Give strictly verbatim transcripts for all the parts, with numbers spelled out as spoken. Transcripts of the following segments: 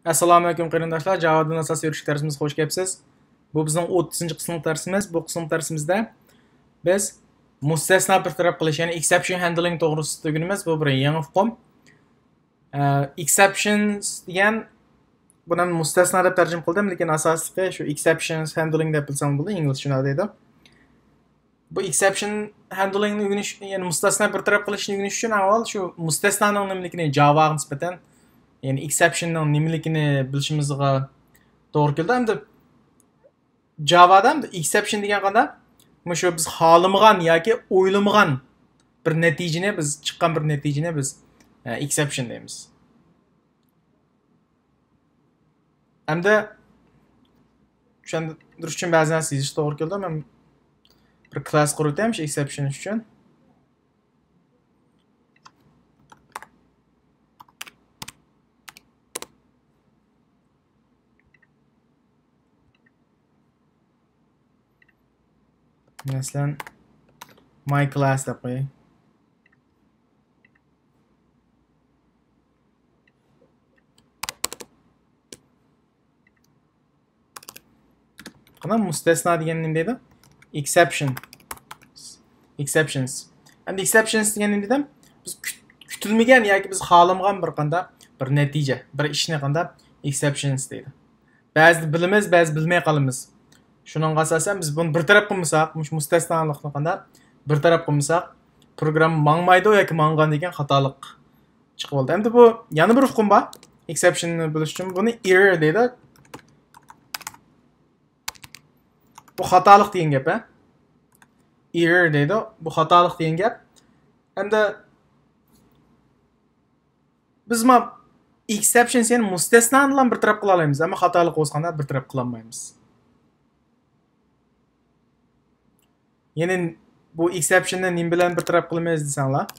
ئەسسالامۇئەلەيكۇم قېرىنداشلار، جاۋادىن ئاساسىي ئۆرۈشلۈك دەرسىمىزگە خوش كەپسىز. بۇ بىزنىڭ ئوتتۇزىنچى قىسىملىق دەرسىمىز. بۇ قىسىملىق دەرسىمىزدە بىز مۇستەسنا بىر تەرەپ قىلىش، يەنى ئېكسەپشن ھەندلىنگ توغرىسىدا ئۆگىنىمىز. بۇ بىر يېڭى ئۇقۇم. ئە، ئېكسەپشنس دېگەن، بۇنى مۇستەسنا دەپ تەرجىمە قىلدىم، لېكىن ئاساسلىقى شۇ ئېكسەپشنس ھەندلىنگ دەپ بىلسەڭ بولىدۇ، ئىنگلىزچە شۇنداق دەيدۇ. بۇ ئېكسەپشن ھەندلىنگنى ئۆگىنىش، يەنى مۇستەسنا بىر تەرەپ قىلىشنى ئۆگىنىش ئۈچۈن ئەڭ ئاۋۋال شۇ مۇستەسنانىڭ نېمىلىكىنى، جاۋاغا نىسبەتەن، يەنى ئېكسەپشننىڭ نېمىلىكىنى بىلىشىمىزغا توغرا كېلىدۇ. ئەمدى جاۋادا ئەمدى ئېكسەپشن دېگەن قانداق؟ مۇشۇ بىز خالىمىغان ياكى ئويلىمىغان بىر نەتىجىنى، بىز چىققان بىر نەتىجىنى بىز، ئە، ئېكسەپشن دەيمىز. ئەمدى چۈشەندۈرۈش ئۈچۈن بەزى نەرسە يېزىشقا توغرا كېلىدۇ. مەن بىر كلاس قۇرۇۋېتەي شۇ ئېكسەپشن ئۈچۈن. مەسىلەن، my class دەپ قوياي. قانداق مۇستەسنا دېگەن نېمە دەيدۇ؟ ئېكسەپشن. ئېكسەپشنس. ئەمدى ئېكسەپشنس دېگەن نېمە دېدىم؟ بىز كۈت-، كۈتۈلمىگەن ياكى بىز خالىمىغان بىر قانداق بىر نەتىجە، بىر ئىشنى قانداق ئېكسەپشنس دەيدۇ. بەزىدە بىلىمىز، بەزىدە بىلمەي قالىمىز. شۇنىڭغا ئاساسەن بىز بۇنى بىر تەرەپ قىلمىساق، مۇشۇ مۇستەسنالىقنى قانداق بىر تەرەپ قىلمىساق، پروگرامما ماڭمايدۇ ياكى ماڭغان دېگەن خاتالىق چىقىپ بولدى. ئەمدى بۇ يەنە بىر ئۇقۇم بار. ئېكسەپشننى بىلىش ئۈچۈن بۇنى ئېرر دەيدۇ. بۇ خاتالىق دېگەن گەپ، ھە؟ ئېرر دەيدۇ. بۇ خاتالىق دېگەن گەپ. ئەمدى بىز ما ئېكسەپشنس، يەنى مۇستەسنانىلا بىر تەرەپ قىلالايمىز، ئەمما خاتالىق قوزغىغاندا بىر تەرەپ قىلالمايمىز. يەنى بۇ ئېكسەپشننى نېمە بىلەن بىر تەرەپ قىلىمىز دېسەڭلار،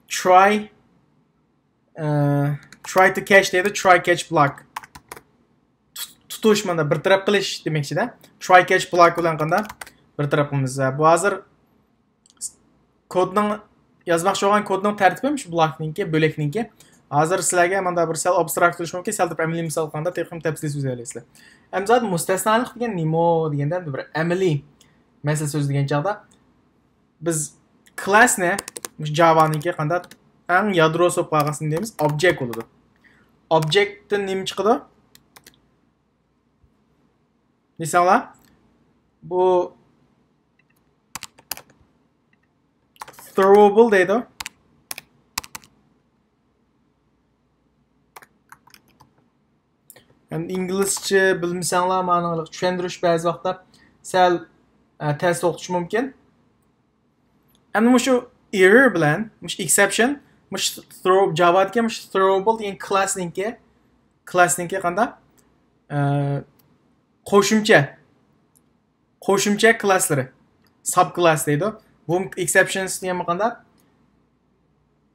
try، ئە، try to catch دەيدۇ، try catch block. تۇت-، تۇتۇش، مانا بىر تەرەپ قىلىش دېمەكچىدە. Try catch block بىلەن قانداق بىر تەرەپ قىلىمىز. بۇ ھازىر كودنىڭ، يازماقچى بولغان كودنىڭ تەرتىپى شۇ بلاكنىڭكى، بۆلەكنىڭكى. ھازىر سىلەرگە ماندا بىر سەل ئابستراكت بولۇشى مۇمكىن، سەل تەرەپ ئەمەلىي مىسال قىلغاندا تېخىمۇ تەپسىلىي سۆزلەيسىلەر. ئەمدى زادى مۇستەسنالىق دېگەن نېمە دېگەندە، بىر ئەمەلىي مەسىلە سۆزلىگەن چاغدا بىز كلاسنى، مۇشۇ جاۋانىڭكى قانداق ئەڭ يادروسى بولۇپ قالغانسىنى دەيمىز، ئوبجېكت بولىدۇ. ئوبجېكتتىن نېمە چىقىدۇ؟ دېسەڭلار، بۇ throwable دەيدۇ. ئەمدى ئىنگلىزچە بىلمىسەڭلار، مانا چۈشەندۈرۈش بەزى ۋاقىتتا سەل، ئە، تەس توختىشى مۇمكىن. ئەمدى مۇشۇ ئېرر بىلەن مۇشۇ ئېكسەپشن، مۇشۇ throw، جاۋادىكى مۇشۇ throwable دېگەن كلاسنىڭكى، كلاسنىڭكى قانداق؟ ئە، قوشۇمچە، قوشۇمچە كلاسلىرى، ساب كلاس دەيدۇ. بۇ ئېكسەپشنس دېگەن قانداق؟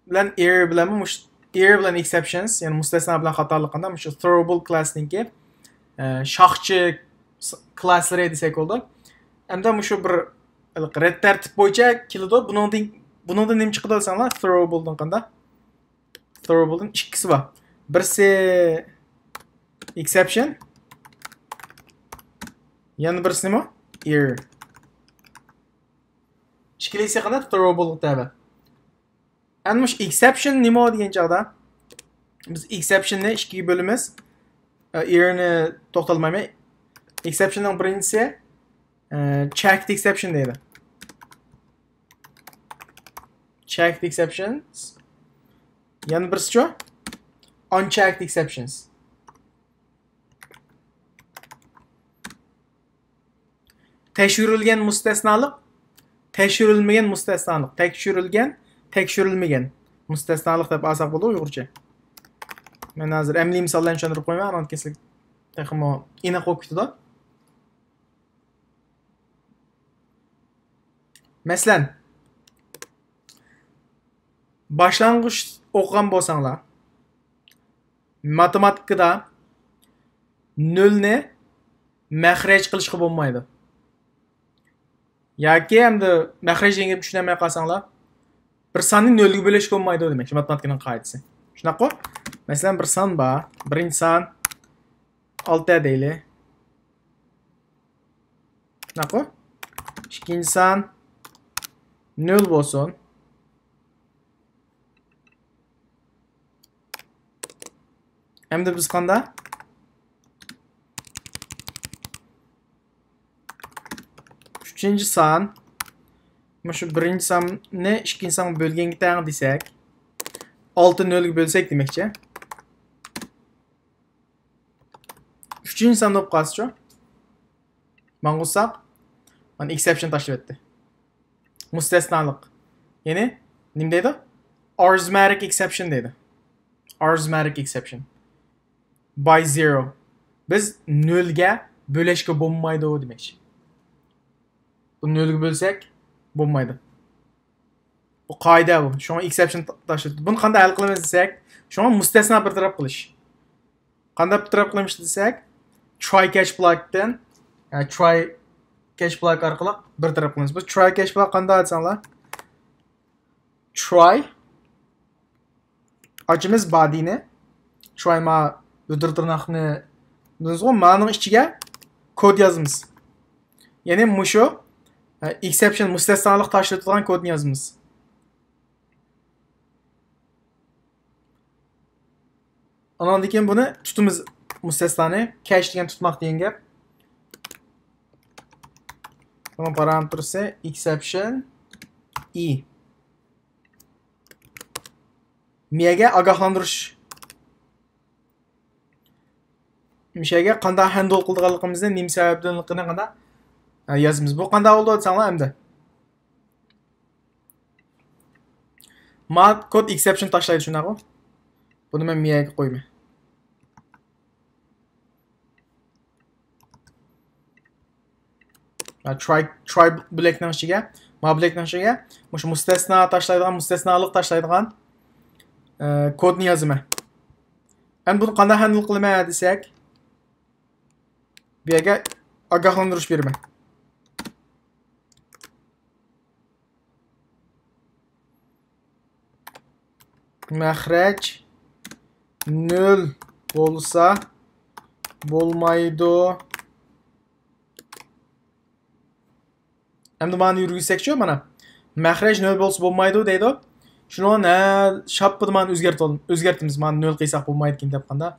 بىلەن ئېرر بىلەنمۇ مۇش-، ئېرر بىلەن ئېكسەپشنس، يەنى مۇستەسنا بىلەن خاتالىق قانداق؟ مۇشۇ throwable كلاسنىڭكى، ئە، شاخچى س-، كلاسلىرى دېسەك بولىدۇ. ئەمدى مۇشۇ بىر ھېلىقى رەت تەرتىپ بويىچە كېلىدۇ. بۇنىڭدىن، بۇنىڭدىن نېمە چىقىدۇ دېسەڭلار، throwable دىن قانداق؟ Throwable دىن ئىككىسى بار. بىرسى ئېكسەپشن، يەنە بىرسى نېمە؟ ئېرر. ئىككىلىسى قانداق؟ Throwable غا تەۋە. ئەنە مۇشۇ ئېكسەپشن نېمە دېگەن چاغدا، بىز ئېكسەپشننى ئىككىگە بۆلىمىز. ئېررنى توختالمايمەن. ئېكسەپشننىڭ بىرىنچىسى، ئە، checked exception دەيدۇ. Checked exceptions. يەنە بىرسىچۇ؟ Unchecked exceptions. تەكشۈرۈلگەن مۇستەسنالىق، تەكشۈرۈلمىگەن مۇستەسنالىق، تەكشۈرۈلگەن، تەكشۈرۈلمىگەن مۇستەسنالىق دەپ ئالساق بولىدۇ ئۇيغۇرچە. مەن ھازىر ئەمەلىي مىسال بىلەن چۈشەندۈرۈپ قويىمەن، ئاندىن كېيىن سىلەر تېخىمۇ ئېنىق بولۇپ كېتىدۇ. مەسىلەن، باشلانغۇچ ئوقۇغان بولساڭلار، ماتېماتىكىدا نۆلنى مەخرەج قىلىشقا بولمايدۇ. ياكى ئەمدى مەخرەج دېگەن گەپنى چۈشىنەلمەي قالساڭلار، بىر ساننى نۆلگە بۆلۈشكە بولمايدۇ دېمەكچى، ماتېماتىكىنىڭ قائىدىسى. شۇنداققۇ؟ مەسىلەن، بىر سان بار. بىرىنچى سان ئالتە دەيلى. ماقۇل. ئىككىنچى سان نۆل بولسۇن. ئەمدى بىز قاندا؟ ئۈچىنچى سان. مۇشۇ بىرىنچى ساننى ئىككىنچى سانغا بۆلگەنگە تەڭ دېسەك، ئالتە نۆلگە بۆلسەك دېمەكچى. ئۈچىنچى سان بولۇپ قالسىچۇ؟ ماڭغۇزساق، مانا ئېكسېپشن تاشلىۋەتتى. مۇستەسنالىق. يەنى نېمە دەيدۇ؟ Arithmetic exception دەيدۇ. Arithmetic exception. By zero. بىز نۆلگە بۆلۈشكە بولمايدۇ دېمەكچى. بۇ نۆلگە بۆلسەك بولمايدۇ. بۇ قائىدە بۇ. شۇڭا ئېكسېپشن تاشلىدۇق. بۇنى قانداق ھەل قىلىمىز دېسەك، شۇڭا مۇستەسنا بىر تەرەپ قىلىش. قانداق بىر تەرەپ قىلىمىز دېسەك، try catch block تىن، يەنى try catch block ئارقىلىق بىر تەرەپ قىلىمىز. بۇ try catch block قانداق دېسەڭلار، try ئاچىمىز بادىنى، try ما بىر تىرناقنى بىلىمىزغۇ، مانىڭ ئىچىگە كود يازىمىز. يەنى مۇشۇ، ئە، ئېكسېپشن، مۇستەسنالىق تاشلىتىدىغان كودنى يازىمىز. ئاناندىن كېيىن بۇنى تۇتىمىز، مۇستەسنانى. كەچ دېگەن تۇتماق دېگەن گەپ. بۇنىڭ پارامېتىرسى ئېكسېپشن ئى. مىيەگە ئاگاھلاندۇرۇش. مىشەگە قانداق ھەندل قىلىدىغانلىقىمىزنى، نېمە سەۋەبتىنلىقىنى قانداق، ھە، يازىمىز. بۇ قانداق بولدى دېسەڭلار ئەمدى. ما كود ئېكسېپشن تاشلايدۇ، شۇنداققۇ؟ بۇنى مەن مىيەگە قويىمەن. ھە، try، try بلوكنىڭ ئىچىگە، ما بلوكنىڭ ئىچىگە مۇشۇ مۇستەسنا تاشلايدىغان، مۇستەسنالىق تاشلايدىغان، ئە، كودنى يازىمەن. ئەمدى بۇنى قانداق ھەندل قىلىمەن دېسەك، بۇ يەرگە ئاگاھلاندۇرۇش بېرىمەن. مەخرەج نۆل بولسا بولمايدۇ. ئەمدى مانا يۈرگۈزسەكچۇ، مانا. مەخرەج نۆل بولسا بولمايدۇ دەيدۇ. شۇنىڭ نە شاپپىدە مانا ئۆزگەرتىۋال-، ئۆزگەرتىمىز. مانا نۆل قىلساق بولمايدىكەن دەپ قاندا.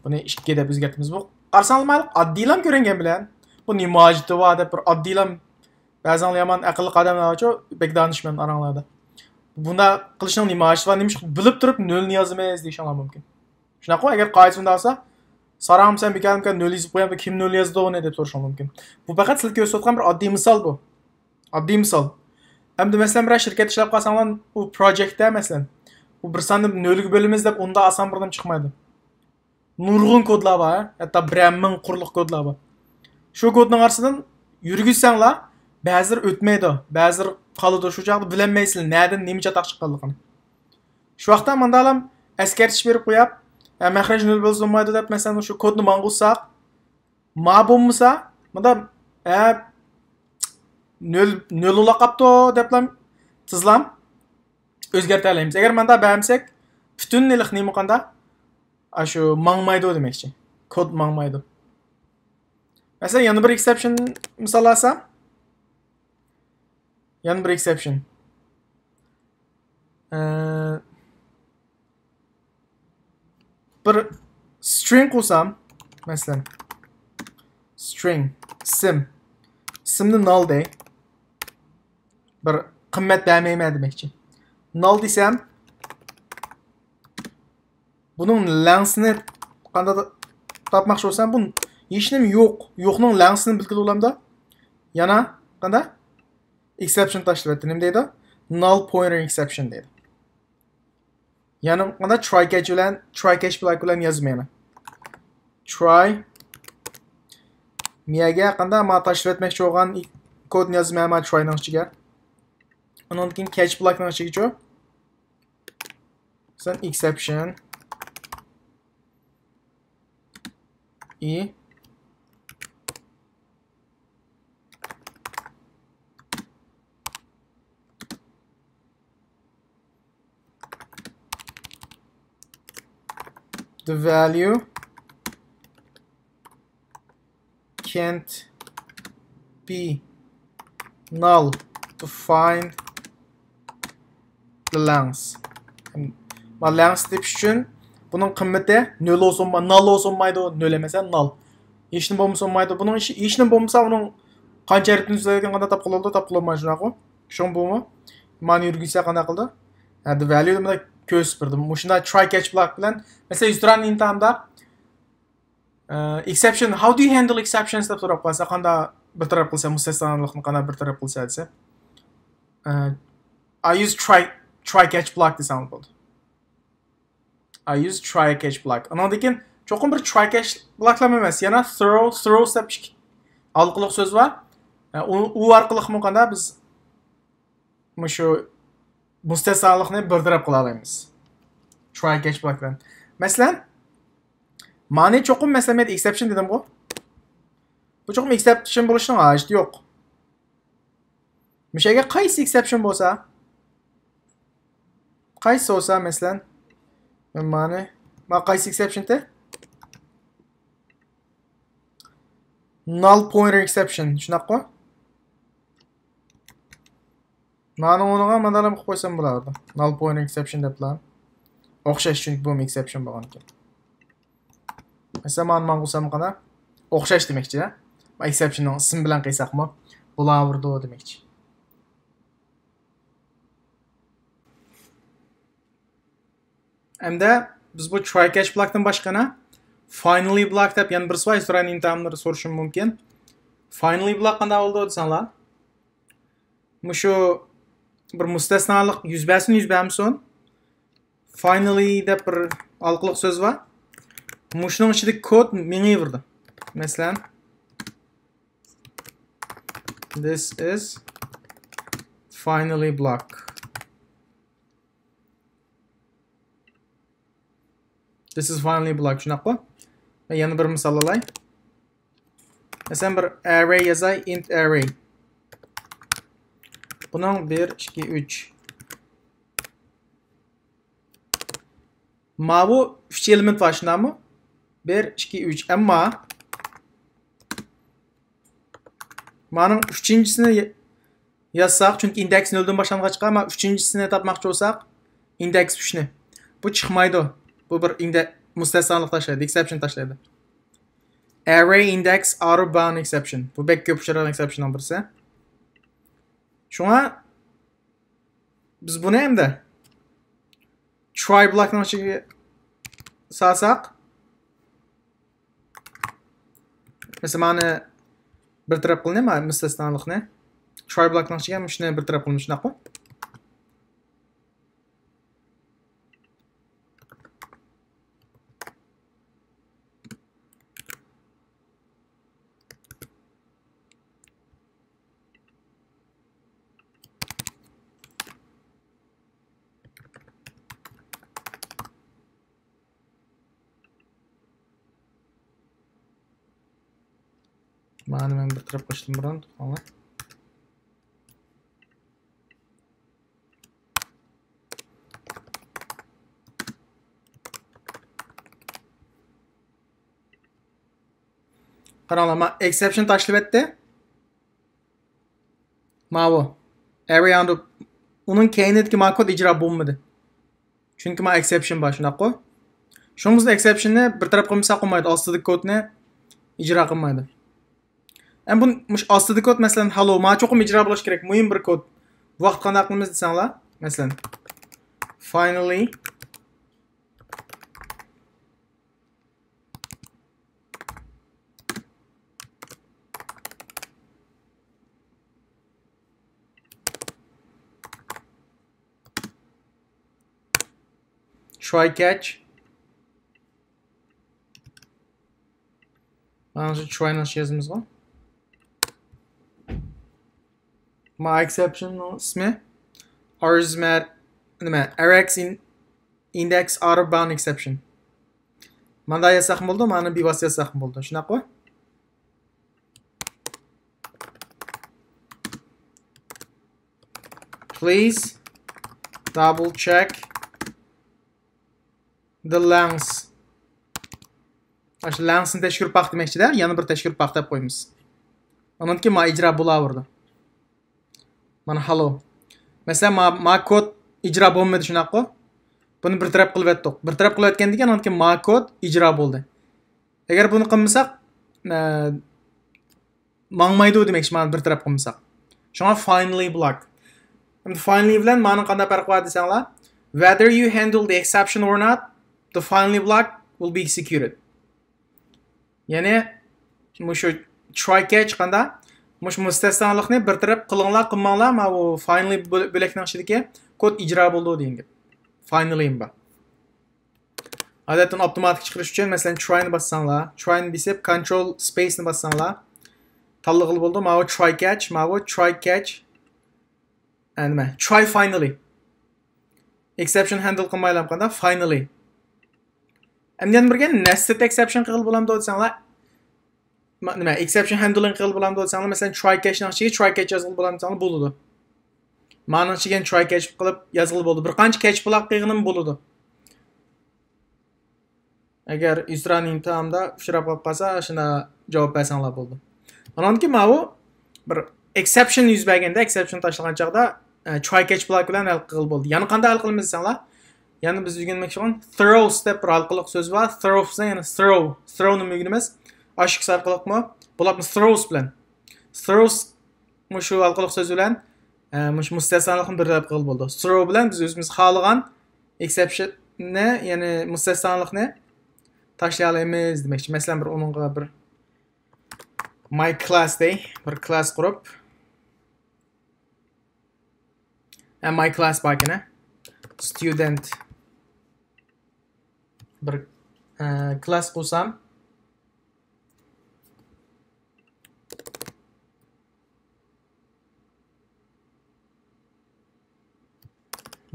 بۇنى ئىككى دەپ ئۆزگەرتىمىز. بۇ قارىساڭلار مانا ئاددىيلا كۆرۈنگەن بىلەن. بۇ نېمە ھاجىتى بار دەپ بىر ئاددىيلا بەزىڭلار يامان ئەقىللىق ئادەملەر بارچۇ، بەك دانىشمەن ئاراڭلاردا. بۇنداق قىلىشنىڭ نېمە ھاجىتى بار، نېمىشقا بىلىپ تۇرۇپ نۆلنى يازىمىز دېيىشىڭلار مۇمكىن. شۇنداققۇ؟ ئەگەر قائىدىسى بۇنداق بولسا، ساراڭ سەن بىكارمىكان نۆل يېزىپ قويامدۇ، كىم نۆل يازىدۇ ئۇنى دەپ سورىشىڭ مۇمكىن. بۇ پەقەت سىلەر كۆرسىتىۋاتقان بىر ئاددىي مىسال بۇ. ئاددىي مىسال. ئەمدى مەسىلەن، بىرەر شىركەت ئىشلەپ قالساڭلار، ئۇ پروجېكتتە مەسىلەن، ئۇ بىر ساننى نۆلگە بۆلىمىز دەپ ئۇنداق ئاسان بىر نېمە چىقمايدۇ. نۇرغۇن كودلار بار، ھەتتا بىرەر مىڭ قۇرلۇق كودلار بار. شۇ كودنىڭ ئارىسىدىن يۈرگۈزسەڭلار، بەزىلىرى ئۆتمەيدۇ، بەزىلىرى قالىدۇ. شۇ چاغدا بىلەلمەيسىلەر نەدىن نېمە چاتاق چىققانلىقىنى. شۇ ۋاقىتتا ماندالام ئەسكەرتىش بېرىپ قوياپ، ھە، مەخرەج نۆل بولسا بولمايدۇ دەپ، مەسىلەن، شۇ كودنى ماڭغۇزساق، ما بولمىسا، مۇندا، ھە، نۆل، نۆل بولا قاپتۇ دەپلا تېزلا ئۆزگەرتەلەيمىز. ئەگەر ماندا بەرمىسەك، پۈتۈنلەي نېمە قاندا؟ ئاشۇ ماڭمايدۇ دېمەكچى. كود ماڭمايدۇ. مەسىلەن، يەنە بىر ئېكسېپشن مىسال ئالسام. يەنە بىر ئېكسېپشن. ئە، بىر سترىڭ قىلسام، مەسىلەن، سترىڭ، ئىسىم. ئىسىمنى نال دەي. بىر قىممەت بەرمەيمەن دېمەكچى. نال دېسەم، بۇنىڭ لەڭسىنى قانداق تاپماقچى بولسام، بۇ ھېچنېمە يوق. يوقنىڭ لەڭسىنى بىلگىلى بولامدا؟ يەنە قانداق؟ ئېكسېپشن تاشلىۋەتتى. نېمە دەيدۇ؟ Null pointer exception دەيدۇ. يەنى قانداق؟ تراي كەچ بىلەن، تراي كەچ بلاك بىلەن يازىمەن يەنە. تراي. مىيەگە قانداق؟ ما تاشلىۋەتمەكچى بولغان كودنى يازىمەن ما تراينىڭ ئىچىگە. ئۇنىڭدىن كېيىن كەچ بلاكنىڭ ئىچىگىچۇ؟ مەسىلەن، ئېكسېپشن. ئى. The value can't be null to find the length. ما length تېپىش ئۈچۈن بۇنىڭ قىممىتى نۆل بولسا بولمايدۇ، null بولسا بولمايدۇ، null ئەمەس، null. ھېچنېمە بولمىسا بولمايدۇ. بۇنىڭ ئىشى، ھېچنېمە بولمىسا، ئۇنىڭ قانچە ھەرپتىن تۈزۈلگەن، قانداق تاپقىلى بولىدۇ؟ تاپقىلى بولمايدۇ، شۇنداققۇ؟ شۇڭا بۇمۇ مانا يۈرگۈزسە قانداق قىلىدۇ؟ ھە، the value دېمەك كۆرسىتىپ بېرىدۇ. مۇشۇنداق try catch block بىلەن، مەسىلەن، يۈزتۇرانە ئىمتىھاندا، ئە، exception، how do you handle exceptions دەپ سوراپ قالسا، قانداق بىر تەرەپ قىلسا، مۇستەسنالىقنى قانداق بىر تەرەپ قىلسا دېسە، ئە، I use try، try catch block دېسەڭ بولىدۇ. I use try catch block. ئۇنىڭدىن كېيىن چوقۇم بىر try catch blockلام ئەمەس، يەنە throw، throws دەپ ئىككى ھالقىلىق سۆز بار. ئۇ، ئۇ ئارقىلىقمۇ قانداق بىز مۇشۇ مۇستەسنالىقنى بىر تەرەپ قىلالايمىز. Try catch block بىلەن. مەسىلەن، مانى چوقۇم، مەسىلەن، مەن exception دېدىمغۇ. بۇ چوقۇم exception بولۇشنىڭ ھاجىتى يوق. مۇشۇ يەرگە قايسى exception بولسا، قايسى بولسا، مەسىلەن، مەن مانى، ما قايسى exception تى؟ Null pointer exception، شۇنداققۇ؟ مانا ئۇنىڭغا مانداقلا قىلىپ قويسام بولىدۇ. Null pointer exception دەپلا. ئوخشاش، چۈنكى بۇمۇ exception بولغانىكەن. مەسىلەن، مانا ماڭغۇسام قانا؟ ئوخشاش دېمەكچى. Exceptionنىڭ ئىسمى بىلەن قىلساقمۇ بولاۋېرىدۇ دېمەكچى. ئەمدى بىز بۇ try catch blockتىن باشقا يەنە finally block دەپ يەنە بىرسى بار، يۈزتۇرانە ئىمتىھانلىرى سورىشىمۇ مۇمكىن. Finally block قانداق بولىدۇ دېسەڭلار، مۇشۇ بىر مۇستەسنالىق يۈز بەرسۇن، يۈز بەرمىسۇن، finally دەپ بىر ھالقىلىق سۆز بار. مۇشۇنىڭ ئىچىدىكى كود مېڭىۋېرىدۇ. مەسىلەن، this is finally block. This is finally block، شۇنداققۇ؟ مەن يەنە بىر مىسال ئالاي. مەسىلەن، بىر array يازاي، int array. بۇنىڭ بىر، ئىككى، ئۈچ. ماۋۇ ئۈچ ئېلېمېنت بار، شۇنداقمۇ؟ بىر، ئىككى، ئۈچ. ئەمما مانىڭ ئۈچىنچىسىنى يا-، يازساق، چۈنكى ئىندېكس نۆلدىن باشلانغاچقا، ما ئۈچىنچىسىنى تاپماقچى بولساق، ئىندېكس ئۈچنى. بۇ چىقمايدۇ. بۇ بىر ئىندە-، مۇستەسنالىق تاشلايدۇ، exception تاشلايدۇ. Array index out of bound exception. بۇ بەك كۆپ ئۇچرايدىغان exceptionنىڭ بىرسى. شۇڭا بىز بۇنى ئەمدى try blockنىڭ ئىچىگە سالساق، مەسىلەن، مانى بىر تەرەپ قىلىنى، مانا مۇستەسنالىقنى. Try blockنىڭ ئىچىگە مۇشۇنى بىر تەرەپ قىلىمىز، شۇنداقمۇ؟ مانى مەن بىر تەرەپ قىلىشتىن بۇرۇن توختاڭلار. قاراڭلار، ما exception تاشلىۋەتتى. ماۋۇ. Array under. ئۇنىڭ كەينىدىكى ما كود ئىجرا بولمىدى. چۈنكى ما exception بار، شۇنداققۇ؟ شۇڭا بىز exceptionنى بىر تەرەپ قىلمىساق بولمايدۇ. ئاستىدىكى كودنى ئىجرا قىلمايدۇ. ئەمما بۇ، مۇشۇ ئاستىدىكى كود، مەسىلەن، hello، ما چوقۇم ئىجرا بولۇش كېرەك. مۇھىم بىر كود. بۇ ۋاقىتتا قانداق قىلىمىز دېسەڭلار، مەسىلەن، finally try catch. مانا شۇ try ناخشا يازىمىزغۇ. ما exceptionنىڭ ئىسمى arithmetic، نېمە، arrays in-، index out of bound exception. مانداق يازساقمۇ بولىدۇ، مانا بىۋاسىتە يازساقمۇ بولىدۇ. شۇنداققۇ؟ Please double check the length ئاشۇ لەڭسىنى تەشكىل پاك دېمەكچىدە، يەنە بىر تەشكىل پاك دەپ قويىمىز. ئانان كېيىن ما ئىجرا بولاۋېرىدۇ. مانا، ھالو. مەسىلەن، ما، ما كود ئىجرا بولمىدى، شۇنداققۇ؟ بۇنى بىر تەرەپ قىلىۋەتتۇق. بىر تەرەپ قىلىۋەتكەندىن كېيىن، ئانان كېيىن ما كود ئىجرا بولدى. ئەگەر بۇنى قىلمىساق، ئە، ماڭمايدۇ دېمەكچى، مانا بىر تەرەپ قىلمىساق. شۇڭا finally block. ئەمدى finally بىلەن مانىڭ قانداق پەرقى بار دېسەڭلار، whether you handle the exception or not, the finally block will be executed. يەنى مۇشۇ try catch قاندا، مۇشۇ مۇستەسنالىقنى بىر تەرەپ قىلىڭلار، قىلماڭلار، ماۋۇ finally بۆ-، بۆلەكنىڭ ئىچىدىكى كود ئىجرا بولىدۇ دېگەن گەپ. Finally بار. ئادەتتىن ئاپتوماتىك چىقىرىش ئۈچۈن، مەسىلەن، try نى باسساڭلار، try نى بېسىپ، control space نى باسساڭلار، تاللىغىلى بولىدۇ. ماۋۇ try catch، ماۋۇ try catch، ئە، نېمە، try finally. Exception handle قىلمايلا قاندا، finally. ئەمدى يەنە بىرگە nested exception قىلغىلى بولامدۇ دېسەڭلار، ما-، نېمە، exception handling قىلغىلى بولامدۇ دېسەڭلار، مەسىلەن، try catch نىڭ ئىچىگە try catch يازغىلى بولامدۇ دېسەڭلار، بولىدۇ. مانىڭ ئىچىگە try catch قىلىپ يازغىلى بولىدۇ. بىر قانچە catch block قىلغىنىمۇ بولىدۇ. ئەگەر ئىسرانىڭ تائامدا ئۇچراپ قاپ قالسا، شۇندا جاۋاب بەرسەڭلار بولىدۇ. ئانان كېيىن ماۋۇ بىر exception يۈز بەرگەندە، exception تاشلىغان چاغدا، ئە، try catch block بىلەن ھەل قىلغىلى بولىدۇ. يەنە قانداق ھەل قىلىمىز دېسەڭلار، يەنە بىز ئۆگەنمەكچى بولغان throws دەپ بىر ھالقىلىق سۆز بار. Throws بىلەن يەنە throw. Throw نى ئۆگىنىمىز. ئاشۇ ئىككىسى ئارقىلىقمۇ؟ بولۇپمۇ throws بىلەن. Throws مۇشۇ ھالقىلىق سۆز بىلەن، ئە، مۇشۇ مۇستەسنالىقنى بىر تەرەپ قىلغىلى بولىدۇ. Throw بىلەن بىز ئۆزىمىز خالىغان exception نى، يەنى مۇستەسنالىقنى تاشلىيالايمىز دېمەكچى. مەسىلەن، بىر ئۇنىڭغا بىر my class دەي، بىر class قۇرۇپ. ھە، my class باركەن، ھە. Student. بىر، ئە، class قۇرسام.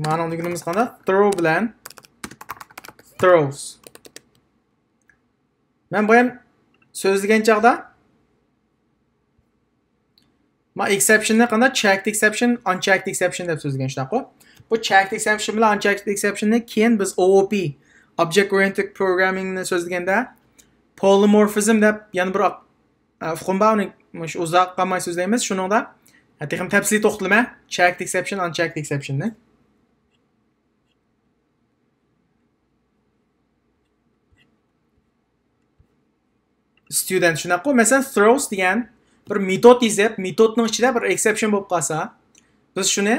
مانىڭ دېگىنىمىز قانداق؟ Throw بىلەن throws. مەن بايام سۆزلىگەن چاغدا، ما exception نى قانداق checked exception، unchecked exception دەپ سۆزلىگەن، شۇنداققۇ؟ بۇ checked exception بىلەن unchecked exception نى كېيىن بىز O O P، Object Oriented Programming نى سۆزلىگەندە، polymorphism دەپ يەنە بىر ئاق-، ئە، ئۇقۇم بار، ئۇنى مۇشۇ ئۇزاق قالماي سۆزلەيمىز. شۇنىڭدا، ئە، تېخىمۇ تەپسىلىي توختىلىمەن checked exception، unchecked exception نى. Student شۇنداققۇ؟ مەسىلەن، throws دېگەن بىر مېتود يېزىپ، مېتودنىڭ ئىچىدە بىر exception بولۇپ قالسا، بىز شۇنى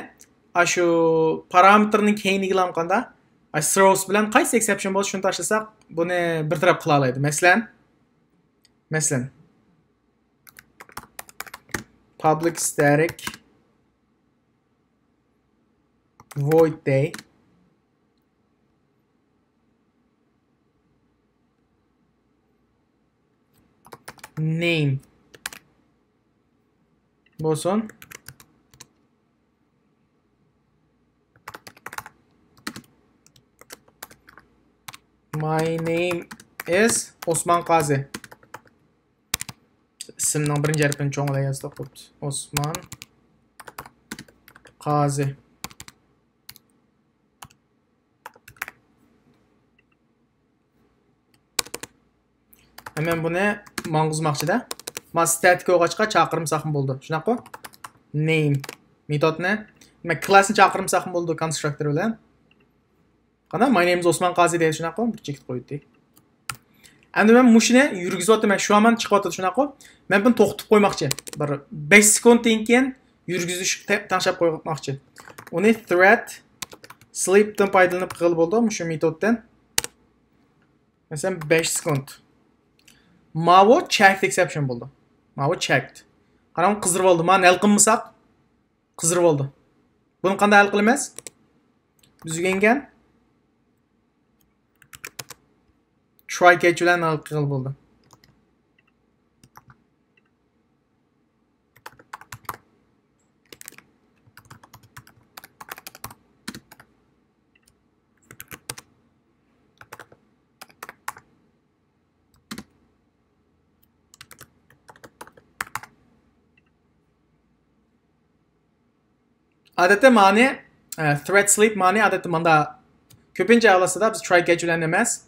ئاشۇ پارامېتىرنىڭ كەينىگىلا قاندا، ئاشۇ throws بىلەن قايسى exception بولسا شۇنى تاشلىساق، بۇنى بىر تەرەپ قىلالايدۇ. مەسىلەن، مەسىلەن، public static void دەي. Name بولسۇن. My name is ئوسمان قازى. ئىسىمنىڭ بىرىنچى ھەرپىنى چوڭ بىلەن يازدۇق. ئوسمان قازى. مەن بۇنى ماڭغۇزماقچىدە. ما static بولغاچقا چاقىرمىساقمۇ بولىدۇ. شۇنداققۇ؟ Name مېتودنى. ما class نى چاقىرمىساقمۇ بولىدۇ constructor بىلەن. قانداق؟ My name is ئوسمان قازى دەيدۇ، شۇنداققۇ؟ بىر چېكىت قويدى. ئەمدى مەن مۇشۇنى يۈرگۈزۈۋاتىمەن، شۇ ھامان چىقىۋاتىدۇ، شۇنداققۇ؟ مەن بۇنى توختىتىپ قويماقچى. بىر بەش سېكۇنتتىن كېيىن يۈرگۈزۈش تە-، تەڭشەپ قويماقچى. ئۇنى thread sleep تىن پايدىلىنىپ قىلغىلى بولىدۇ، مۇشۇ مېتودتىن. مەسىلەن، بەش سېكۇنت. ماۋۇ checked exception بولىدۇ. ماۋۇ checked. قاراڭ، قىزىرىۋالدى. مانا ھەل قىلمىساق، قىزىرىۋالدى. بۇنى قانداق ھەل قىلىمىز؟ بىز ئۆگەنگەن try catch بىلەن ھەل قىلغىلى بولىدۇ. ئادەتتە مانى، ئە، thread sleep مانى ئادەتتە ماندا كۆپىنچە ھالاتتا بىز try catch بىلەن ئەمەس.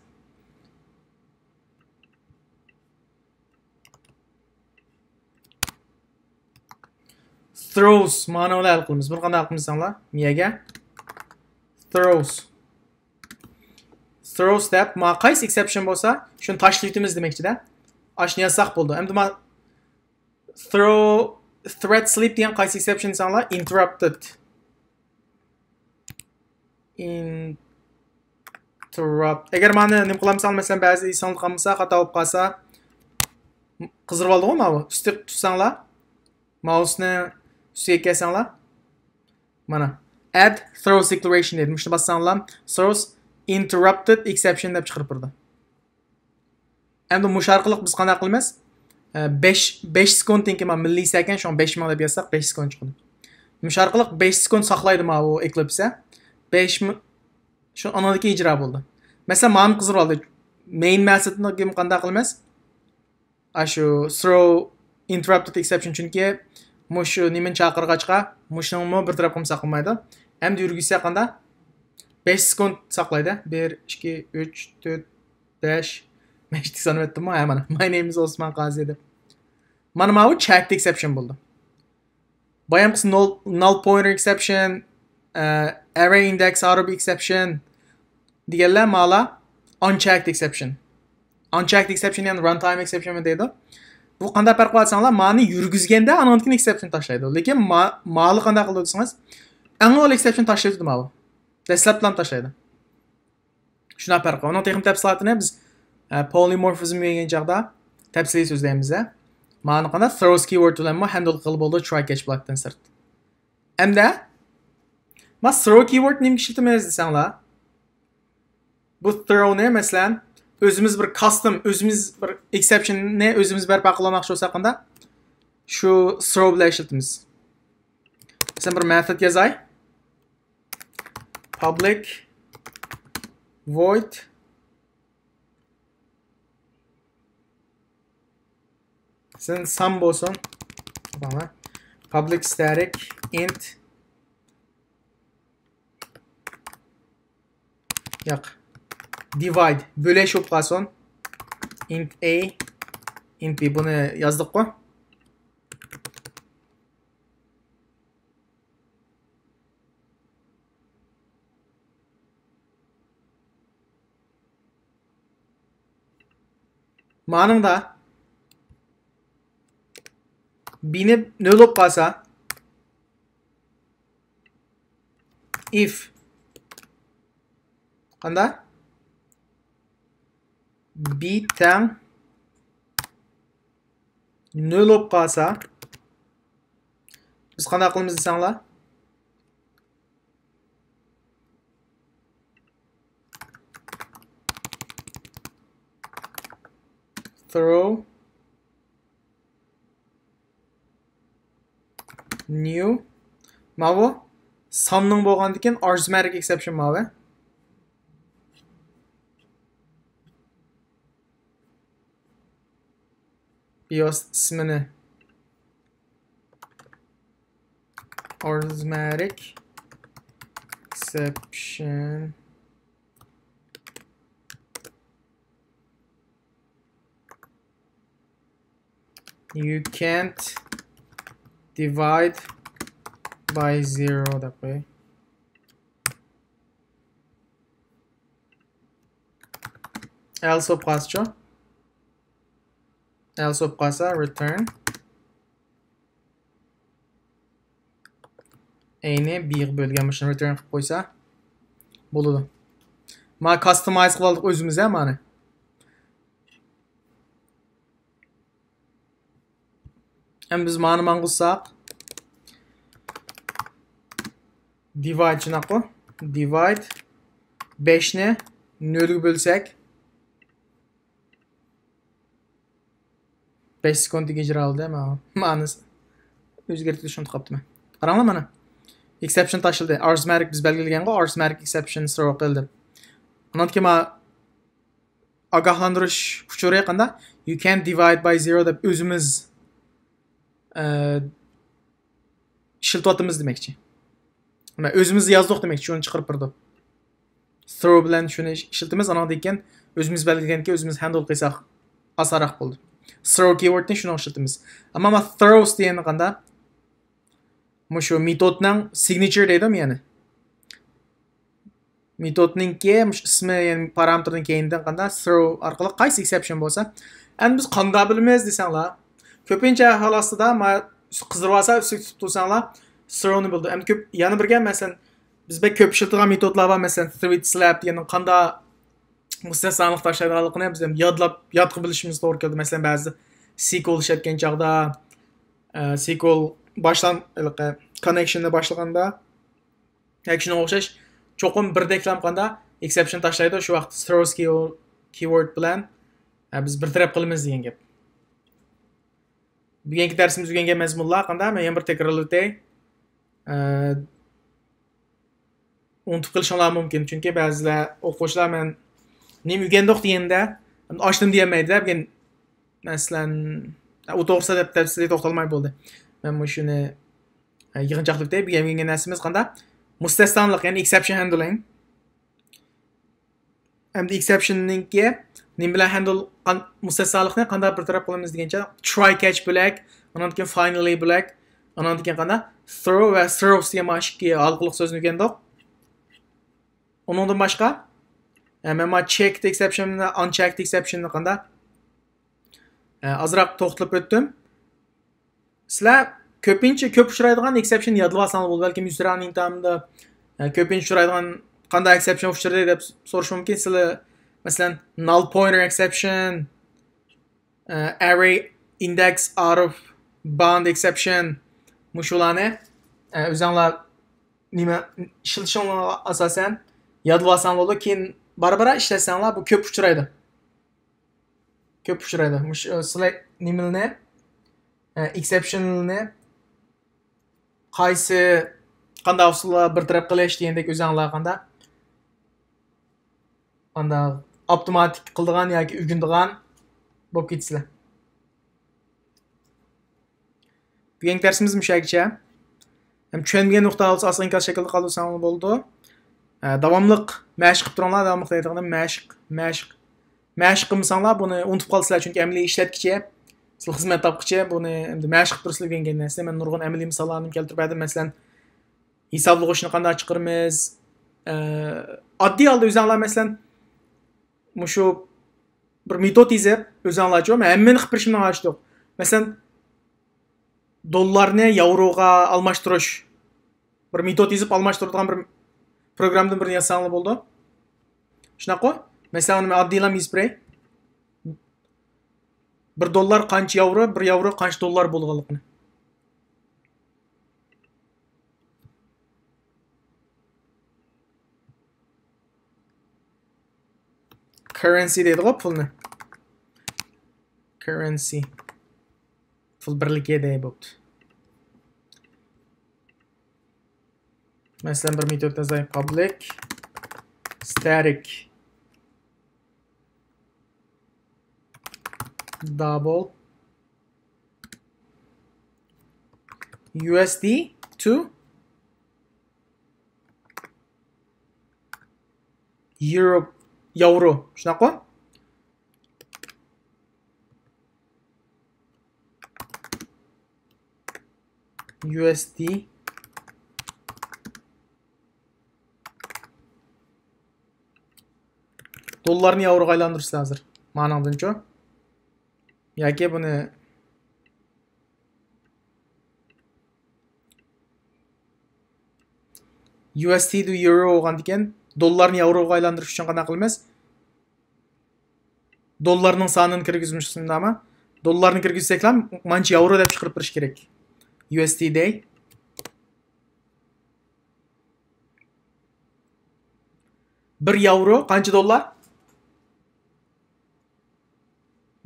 Throws مانى بىلەن ھەل قىلىمىز. بۇنى قانداق قىلىمىز دېسەڭلار؟ مىيەگە throws. Throws دەپ، ما قايسى ئېكسېپشن بولسا، شۇنى تاشلىۋېتىمىز دېمەكچىدە. ئاشۇنى يازساق بولدى. ئەمدى ما throw thread sleep دېگەن قايسى ئېكسېپشن دېسەڭلار؟ Interrupted. Interrupt. ئەگەر مانا نېمە قىلامساڭ، مەسىلەن، بەزى ئېسىڭلار قالمىسا، خاتا بولۇپ قالسا، قىزىرىپ ئالدىغۇ ماۋۇ. ئۈستى تۇتساڭلار، ماۋۇسنى ئۈستىگە كەلسەڭلار، مانا، add throws declaration دەيدۇ. مۇشۇنى باسساڭلار، throws interrupted exception دەپ چىقىرىپ بېرىدۇ. ئەمدى مۇشۇ ئارقىلىق بىز قانداق قىلىمىز؟ ئە، بەش، بەش سېكۇنتتىن كېيىن، مانا، مىللىسېكەند، شۇڭا بەش مىڭ دەپ يازساق، بەش سېكۇنت چىقىدۇ. مۇشۇ ئارقىلىق بەش سېكۇنت ساقلايدۇ ماۋۇ ئېكلىپسە. بەش مىڭ، شۇ ئانىڭدىكى ئىجرا بولدى. مەسىلەن، مانى قىزىرىپ ئالدى. مەين مېتودنى قانداق قىلىمىز؟ ئاشۇ throw interrupted exception، چۈنكى مۇشۇ نېمىنى چاقىرغاچقا، مۇشۇنىڭمۇ بىر تەرەپ قىلمىساق بولمايدۇ. ئەمدى يۈرگۈزسە قانداق؟ بەش سېكۇنت ساقلايدۇ. بىر، ئىككى، ئۈچ، تۆت، بەش. بەشتە سانىۋەتتىممۇ؟ ھە، مانا. My name is Osman Qazi دەپ. مانا ماۋۇ checked exception بولدى. بايامقىسى null، null pointer exception، ئە، array index out of exception دېگەنلەر مالا unchecked exception. Unchecked exception، يەنى runtime exception دەيدۇ. بۇ قانداق پەرق بار دېسەڭلار، مانى يۈرگۈزگەندە ئانىڭدىن كېيىن exception تاشلايدۇ. لېكىن ما-، مالا قانداق قىلىدۇ دېسىڭىز، ئەڭ ئاۋۋال exception تاشلايدۇ ماۋۇ. دەسلەپتىلا تاشلايدۇ. شۇنداق پەرق بار. ئۇنىڭ تېخىمۇ تەپسىلاتىنى بىز، ئە، polymorphism دېگەن چاغدا تەپسىلىي سۆزلەيمىز. مانا قانداق throws keyword بىلەنمۇ handle قىلغىلى بولىدۇ، try catch blockتىن سىرت. ئەمدى، ما throw keyword نېمىگە ئىشلىتىمىز دېسەڭلار، بۇ throwنى، مەسىلەن، ئۆزىمىز بىر custom، ئۆزىمىز بىر exceptionنى ئۆزىمىز بەرپا قىلالماقچى بولساق قانداق؟ شۇ throw بىلەن ئىشلىتىمىز. مەسىلەن، بىر method يازاي. Public void سىن sum بولسۇن. Public static int، ياق، divide، بۆلۈش بولۇپ قالسۇن. Int a، int b، بۇنى يازدۇققۇ. مانىڭدا بنى نۆل بولۇپ قالسا، if قاندا؟ B تەڭ نۆل بولۇپ قالسا، بىز قانداق قىلىمىز دېسەڭلار؟ Throw new. ماۋۇ ساننىڭ بولغاندىكىن arithmetic exception ماۋۇ. بىواسىتە ئىسمىنى arithmetic exception. You can't divide by zero دەپ قوياي. Else بولۇپ قالسىچۇ؟ Else بولۇپ قالسا return. A نى B غا بۆلگەن مۇشۇنى return قىلىپ قويسا بولىدۇ. ما customize قىلالدۇق ئۆزىمىز ھە مانى. ئەمدى بىز مانى ماڭغۇزساق، divide شۇنداققۇ؟ Divide بەشنى نۆلگە بۆلسەك، بەش سېكۇنتتىكى ئىجرا قىلدى. مانا، مانىسى ئۆزگەرتىلىشنى ئۇنتۇپ قاپتىمەن. قاراڭلار مانا. Exception تاشلىدى. Arithmetic بىز بەلگىلىگەنغۇ، arithmetic exception throw قىلدى. ئانان كېيىن مانا ئاگاھلاندۇرۇش ئۇچۇرى قانداق؟ You can't divide by zero دەپ ئۆزىمىز، ئە، ئىشلىتىۋاتىمىز دېمەكچى. مانا ئۆزىمىز يازدۇق دېمەكچى، شۇنى چىقىرىپ بېرىدۇ. Throw بىلەن شۇنى ئىشلىتىمىز، ئاناندىن كېيىن ئۆزىمىز بەلگىلىگەنكى ئۆزىمىز handle قىلساق ئاسانراق بولىدۇ. Throw keywordنى شۇنىڭغا ئىشلىتىمىز. ئەمما ما throws دېگەننى قانداق؟ مۇشۇ مېتودنىڭ سىگنىچۇر دەيدۇ يەنى. مېتودنىڭكى مۇشۇ ئىسمى، يەنى پارامېتىرنىڭ كەينىدىن قانداق throw ئارقىلىق قايسى ئېكسېپشن بولسا. ئەمدى بىز قانداق بىلىمىز دېسەڭلار، كۆپىنچە ئەھۋال ئاستىدا ما قىزدۇرۇۋالسا، ئۈستىگە تۇتۇپ تۇرساڭلار، throw نى بىلىدۇ. ئەمدى كۆپ، يەنە بىر گەپ، مەسىلەن، بىز بەك كۆپ ئىشلىتىدىغان مېتودلار بار، مەسىلەن، thread slab دېگەننىڭ قانداق مۇستەسنالىق تاشلايدىغانلىقىنى بىز يادلاپ، يادقا بىلىشىمىز توغرا كېلىدۇ. مەسىلەن، بەزى سىكول ئىشلەتكەن چاغدا، ئە، سىكول باشلان-، ھېلىقى كوننېكشننى باشلىغاندا، ياكى شۇنىڭغا ئوخشاش چوقۇم بىردەكلام قاندا ئېكسېپشن تاشلايدۇ، شۇ ۋاقىتتا throws keyword بىلەن، ئە، بىز بىر تەرەپ قىلىمىز دېگەن گەپ. بۈگۈنكى دەرسىمىز ئۆگەنگەن مەزمۇنلار قاندا؟ مەن يەنە بىر تەكرارلىتەي. ئە، ئۇنتۇپ قېلىشىڭلار مۇمكىن، چۈنكى بەزىلەر، ئوقۇغۇچىلار مەن نېمە ئۆگەندۇق دېگەندە، ئاشتىم دېيەلمەيدىلە. بۈگۈن، مەسىلەن، ئۇ توغرىسىدا دەپ تەپسىلىي توختالماي بولدى. مەن مۇشۇنى، ئە، يىغىنچاقلىق دەپ، بۈگۈن ئۆگەنگەن نەرسىمىز قاندا؟ مۇستەسنالىق، يەنى ئېكسېپشن ھەندلىڭ. ئەمدى ئېكسېپشننىڭكى نېمە بىلەن ھەندل، قان-، مۇستەسنالىقنى قانداق بىر تەرەپ قىلىمىز دېگەنچە، try catch بۆلەك، ئانان كېيىن finally بۆلەك، ئانان كېيىن قانداق؟ Throw ۋە throws دېگەن مانا ئىككى ھالقىلىق سۆزنى ئۆگەندۇق. ئۇنىڭدىن باشقا، ئە، مەن مانا checked exception، unchecked exception نى قاندا، ئە، ئازراق توختىلىپ ئۆتتۈم. سىلەر كۆپىنچە كۆپ ئۇچرايدىغان ئېكسېپشن يادلىۋالساڭلار بولىدۇ. بەلكىم يۈزلەرنىڭ ئىمتىھانىدا، ئە، كۆپىنچە ئۇچرايدىغان قانداق ئېكسېپشن ئۇچرىدى دەپ سورىشى مۇمكىن. سىلەر، مەسىلەن، null pointer exception، ئە، array index out of bound exception، مۇشۇلارنى، ئە، ئۆزۈڭلار نېمە ئىشلىتىشىڭلارغا ئاساسەن يادلىۋالساڭلار بولىدۇ. كېيىن بارا-بارا ئىشلەتسەڭلار، بۇ كۆپ ئۇچرايدۇ. كۆپ ئۇچرايدۇ. مۇشۇ، ئە، سىلەر نېمىلىنى، ئە، ئېكسېپشنلىنى قايسى، قانداق ئۇسۇلدا بىر تەرەپ قىلىش دېگەندەك ئۆزۈڭلار قانداق، قانداق ئاپتوماتىك قىلىدىغان ياكى ئۆگىنىدىغان بولۇپ كېتىسىلەر. بۈگۈنكى دەرسىمىز مۇشۇ يەرگىچە. ھەم چۈشەنمىگەن نۇقتا بولسا ئاستا ئىنكاس شەكلىدە قالدۇرساڭلار بولىدۇ. ئە، داۋاملىق مەشىق قىلىپ تۇرۇڭلار، داۋاملىق دەيدىغىنىم مەشىق، مەشىق. مەشىق قىلمىساڭلار بۇنى ئۇنتۇپ قالىسىلەر، چۈنكى ئەمەلىي ئىشلەتكۈچە، سىلەر خىزمەت تاپقۇچە بۇنى ئەمدى مەشىق قىلىپ تۇرسىلەر ئۆگەنگەن نەرسىنى. مەن نۇرغۇن ئەمەلىي مىساللارنى كەلتۈرۈپ بەردىم. مەسىلەن، ھېسابلىغۇچنى قانداق چىقىرىمىز؟ ئە، ئاددىي ھالدا ئۆزۈڭلار، مەسىلەن، مۇشۇ بىر مېتود يېزىپ، ئۆزۈڭلارچۇ، مەن ھەممىنى قىلىپ بېرىشىمنىڭ ھاجىتى يوق. مەسىلەن، دوللارنى ياۋروغا ئالماشتۇرۇش. بىر مېتود يېزىپ ئالماشتۇرىدىغان بىر پروگراممىدىن بىرنى يازساڭلار بولىدۇ. شۇنداققۇ؟ مەسىلەن، ئۇنى مەن ئاددىيلا يېزىپ بېرەي. بىر دوللار قانچە ياۋرو، بىر ياۋرو قانچە دوللار بولغانلىقىنى. كاررېنسى دەيدىغۇ پۇلنى. كاررېنسى. پۇل بىرلىكى دەي بوپتۇ. مەسىلەن، بىر مېتود يازاي، public static double U S D to Euro، ياۋرو، شۇنداققۇ؟ U S D. دوللارنى ياۋروغا ئايلاندۇرىسىلەر ھازىر. مانىڭدىنچۇ؟ ياكى بۇنى U S D دىن ياۋرو بولغاندىكىن، دوللارنى ياۋروغا ئايلاندۇرۇش ئۈچۈن قانداق قىلىمىز؟ دوللارنىڭ سانىنى كىرگۈزمىسۇن دەيمەن. دوللارنى كىرگۈزسەكلا مانچە ياۋرو دەپ چىقىرىپ بېرىش كېرەك. U S D دەي. بىر ياۋرو قانچە دوللار؟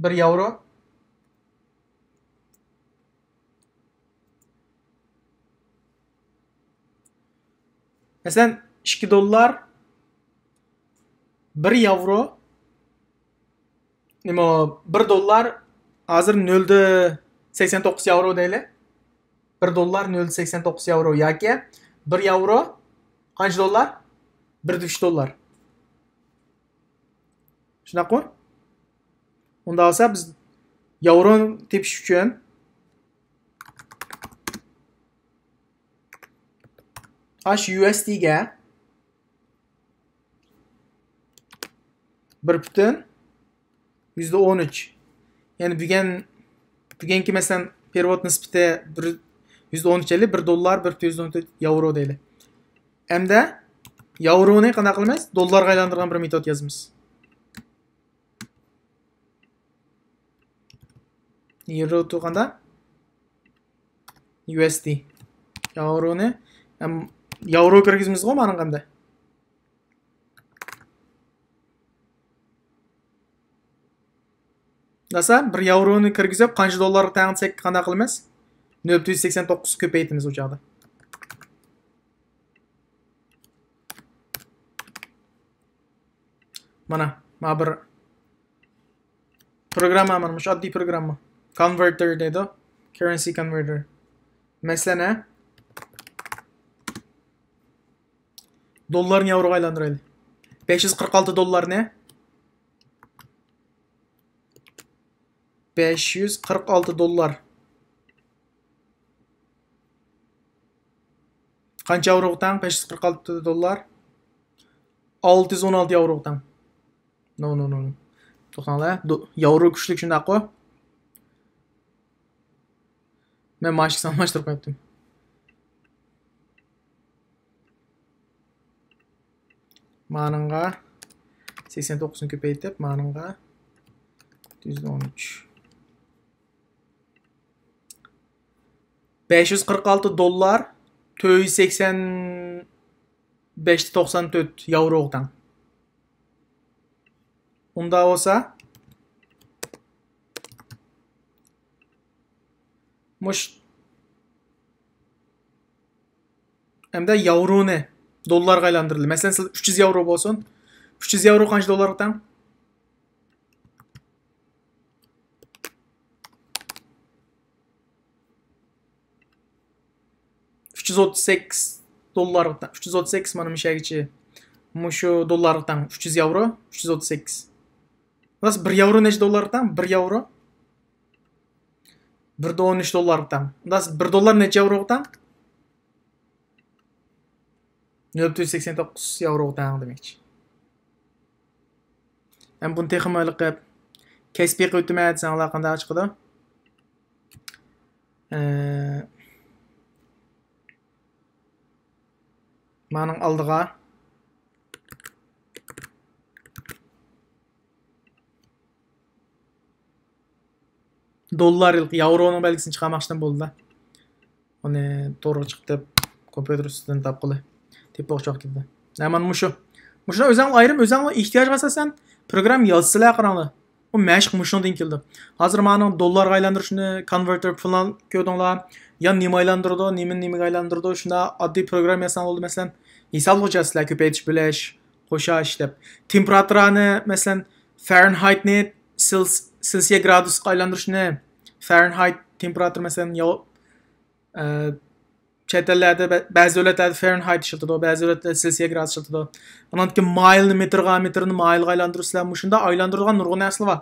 بىر ياۋرو. مەسىلەن، ئىككى دوللار، بىر ياۋرو، نېمە، بىر دوللار ھازىر نۆل دە سەكسەن توققۇز ياۋرو دەيلى. بىر دوللار نۆل دە سەكسەن توققۇز ياۋرو ياكى بىر ياۋرو قانچە دوللار؟ بىر دە ئۈچ دوللار. شۇنداققۇ؟ ئۇنداق بولسا بىز ياۋرونى تېپىش ئۈچۈن، ئاشۇ يۇ ئېس دىگە بىر پۈتۈن يۈزدە ئون ئۈچ. يەنى بۈگۈن، بۈگۈنكى مەسىلەن، پېرېۋوت نىسبىتى بىر يۈزدە ئون ئۈچ دەيلى، بىر دوللار، بىر پۈتۈن يۈزدە ئون تۆت ياۋرو دەيلى. ئەمدى ياۋرونى قانداق قىلىمىز؟ دوللارغا ئايلاندۇرىدىغان بىر مېتود يازىمىز. ياۋرو تۇغاندا يۇ ئېس دى. ياۋرونى، ئەم، ياۋرو كىرگۈزىمىزغۇ مانىڭغا ئەمدى. داسا، بىر ياۋرونى كىرگۈزۈپ، قانچە دوللارغا تەڭ دېسەك، قانداق قىلىمىز؟ نۆل پۈتۈن يۈز سەكسەن توققۇز كۆپەيتىمىز ئۇ چاغدا. مانا، ما بىر پروگرامما، مانا مۇشۇ ئاددىي پروگرامما. كونۋېرتېر دەيدۇ. كاررېنسى كونۋېرتېر. مەسىلەن، ھە؟ دوللارنى ياۋروغا ئايلاندۇرايلى. بەش يۈز قىرىق ئالتە دوللارنى. بەش يۈز قىرىق ئالتە دوللار. قانچە ياۋروغا تەڭ؟ بەش يۈز قىرىق ئالتە دوللار. ئالتە يۈز ئون ئالتە ياۋروغا تەڭ. نو، نو، نو، نو. توختاڭلار. دو-، ياۋرو كۈچلۈك شۇنداققۇ؟ مەن ماشىنىسىنى ئالماشتۇرۇپ قويۇپتىم. مانىڭغا سەكسەن توققۇزنى كۆپەيتىپ، مانىڭغا يۈز ئون ئۈچ. بەش يۈز قىرىق ئالتە دوللار، تۆت يۈز سەكسەن بەش توقسان تۆت ياۋروغا تەڭ. ئۇنداق بولسا، مۇش-، ئەمدى ياۋرونى دوللارغا ئايلاندۇرىلى. مەسىلەن، سىز ئۈچ يۈز ياۋرو بولسۇن. ئۈچ يۈز ياۋرو قانچە دوللارغا تەڭ؟ ئۈچ يۈز ئوتتۇز سەككىز دوللارغا تەڭ. ئۈچ يۈز ئوتتۇز سەككىز مانا مۇشۇ يەرگىچە. مۇشۇ دوللارغا تەڭ. ئۈچ يۈز ياۋرو، ئۈچ يۈز ئوتتۇز سەككىز. راست، بىر ياۋرو نەچچە دوللارغا تەڭ؟ بىر ياۋرو بىر دە ئون ئۈچ دوللارغا تەڭ. راست، بىر دوللار نەچچە ياۋروغا تەڭ؟ نۆل پۈتۈن يۈز سەكسەن توققۇز ياۋروغا تەڭ دېمەكچى. ھەم بۇنى تېخىمۇ ھېلىقى كەسپىي قىلىۋېتىمەن دېسەڭلار قانداق چىقىدۇ؟ ئە، مانىڭ ئالدىغا دوللار ياۋرونىڭ بەلگىسىنى چىقارماقچىدىم بولدى. ئۇنى تورغا چىقىپ، كومپيۇتېر ئۈستىدىن تاپقىلى. تېپىپ باقچاق كېتىدۇ. ھە، مانا مۇشۇ. مۇشۇنى ئۆزۈڭلار ئايرىم، ئۆزۈڭلار ئېھتىياجغا ئاساسەن پروگرامما يازسىلەر قاراڭلار. ئۇ مەشىق مۇشۇنىڭدىن كېلىدۇ. ھازىر مانىڭ دوللارغا ئايلاندۇرۇشنى، كونۋېرتېر پۇلان كۆردۈڭلار. يا نېمە ئايلاندۇرىدۇ، نېمىنى نېمىگە ئايلاندۇرىدۇ، شۇنداق ئاددىي پروگرامما يازساڭ بولدى. مەسىلەن، ھېسابلىغۇچە سىلەر كۆپەيتىش، بۆلۈش، قوشۇش دەپ. تېمپېراتۇرانى، مەسىلەن، فارېنھايتنى سېلس-، سېلسىيە گرادۇسقا ئايلاندۇرۇشنى، فارېنھايت تېمپېراتۇرا، مەسىلەن، ياۋ-، ئە، چەت ئەللەردە، بە-، بەزى دۆلەتلەردە فارېنھايت ئىشلىتىدۇ، بەزى دۆلەتلەردە سېلسىيە گرادۇس ئىشلىتىدۇ. ئانان كېيىن مايلنى مېتىرغا، مېتىرنى مايلغا ئايلاندۇرىسىلەر. مۇشۇنداق ئايلاندۇرىدىغان نۇرغۇن نەرسىلەر بار.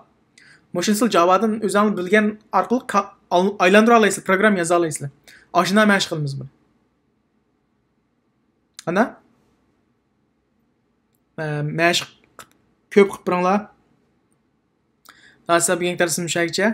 مۇشۇنى سىلەر جاۋادىن ئۆزۈڭلار بىلگەن ئارقىلىق كا-، ئال-، ئايلاندۇرالايسىلەر، پروگرامما يازالايسىلەر. ئاشۇنداق مەشىق قىلىمىز بۇنى. ئانا، ئە، مەشىق كۆپ قىلىپ بېرىڭلار. داسا بۈگۈنكى دەرسىمىز شۇ يەرگىچە.